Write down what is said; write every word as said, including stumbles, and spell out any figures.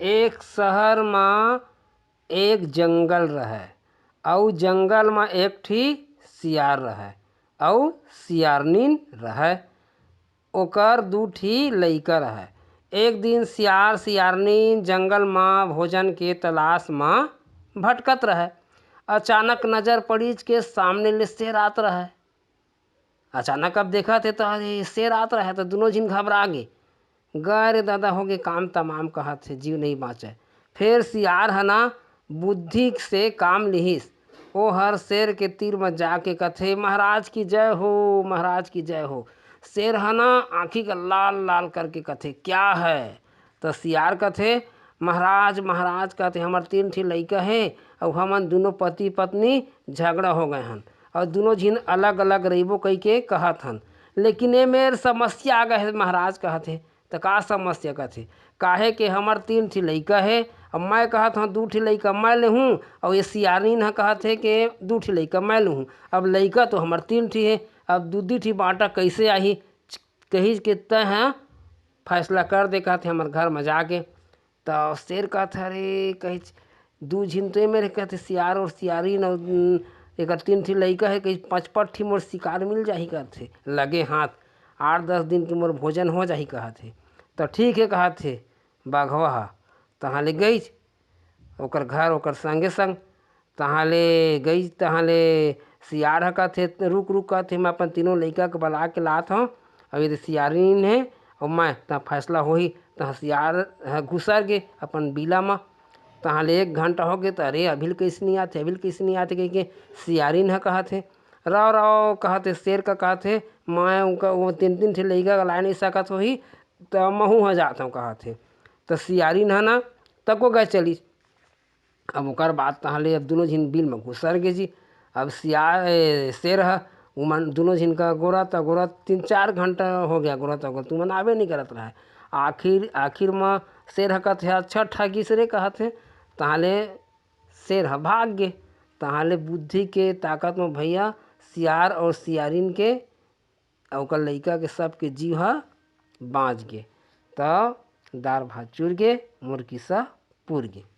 एक शहर म एक जंगल रहय, अउ जंगल म एक ठी सियार रहय, अउ सियारनीन रहय। ओकर दू ठी लइका रहय। एक दिन सियार सियारनीन जंगल म भोजन के तलाश म भटकत रहय। अचानक नजर पड़िस के सामने ले शेर आत रहय। अचानक अब देखत हे त अरे शेर आत रहय, त दुनों झिन घबरा गे। "गा रे ददा, होगे काम तमाम," कहत हे, "जीव नइ बाँचय।" फेर सियार ह ना बुद्धि से काम लिहिस। ओ हर शेर के तीर म जाके कथे, "महाराज की जय हो, महाराज की जय हो।" शेर ह ना आँखी ला लाल लाल करके कथे, "क्या है?" त सियार कथे, "महाराज, महाराज," कथे, "हमर तीन ठी लइका हे, अउ हमन दुनों पति पत्नी झगड़ा हो गए हन, अउ दुनों झिन अलग अलग रहिबो कहिके कहत हन, लेकिन ए मेर समस्या आ गए हे महाराज," कहत हे। "त का समस्या?" कथे, "काहे के हमर तीन ठी लइका हे, अब मैं कहत हूँ दू ठी लइका मैं लेहूँ, अउ ये सियारिन ह कहत हे के दू ठी लइका मैं लेहूँ। अब लइका तो हमर तीन ठी हे, अब दू दू ठी बाँटा कैसे आही?" कहिस के तैं ह फैसला कर दे, कहत हे, "हमर घर म जाके।" त शेर कहत हे, "अरे," कहिस, "दू झिन तो ए मेर," कहत हे, "सियार और सियारिन, अउ, उम, एकर तीन ठी लइका हे," कहिस, "पचपन ठी मोर शिकार मिल जाही," कहत हे, "लगे हाथ आठ दस दिन के मोर भोजन हो जाही," कहत हे। "त ठीक हे," कहत हे बघवा ह। तहाँ ले गइस ओकर घर, ओकर संगे संग। तहाँ ले गइस, तहाँ ले सियार ह कथे, "रुक, रुक," कथे, "मैं अपन तीनों लइका के बला के लात हौं, अउ ये दे सियारिन हे, अउ मैं, तहाँ फैसला होही।" तहाँ सियार ह घुसर गे अपन बिला म। तहाँ ले एक घंटा होगे, त "अरे, अभी ले कइसे नइ आथे, अभी ले कइसे नइ आथे?" कहिके सियारिन ह कहत हे। "रव, रव," कहत हे, शेर का कहत हे, "मैं उनका, वो तीन, तीन ठे लइका ला लाय नइ सकत होही, त महूँ ह जात हौं," कहत हे। त सियारिन ह ना, तको गए चलिस। अब ओकर बाद तहाँ ले अब दुनों झिन बिल म घुसर गे जी। अब सिया-, ए, शेर ह उमन दुनों झिन का गोरत, गोरत तीन चार घंटा हो गया, गोरत, गोरत उमन आबे नइ करत रहय। आखिर, आखिर म शेर ह कथे, "अच्छा ठगिस रे," कहत हे। तहाँ ले शेर ह भाग गे। तहाँ ले बुद्धि के ताकत म भैया सियार अउ सियारिन के अउ ओकर लइका के सबके जीव ह बाँच गे। त दार भात चुर गे, मोर किस्सा पुर गे।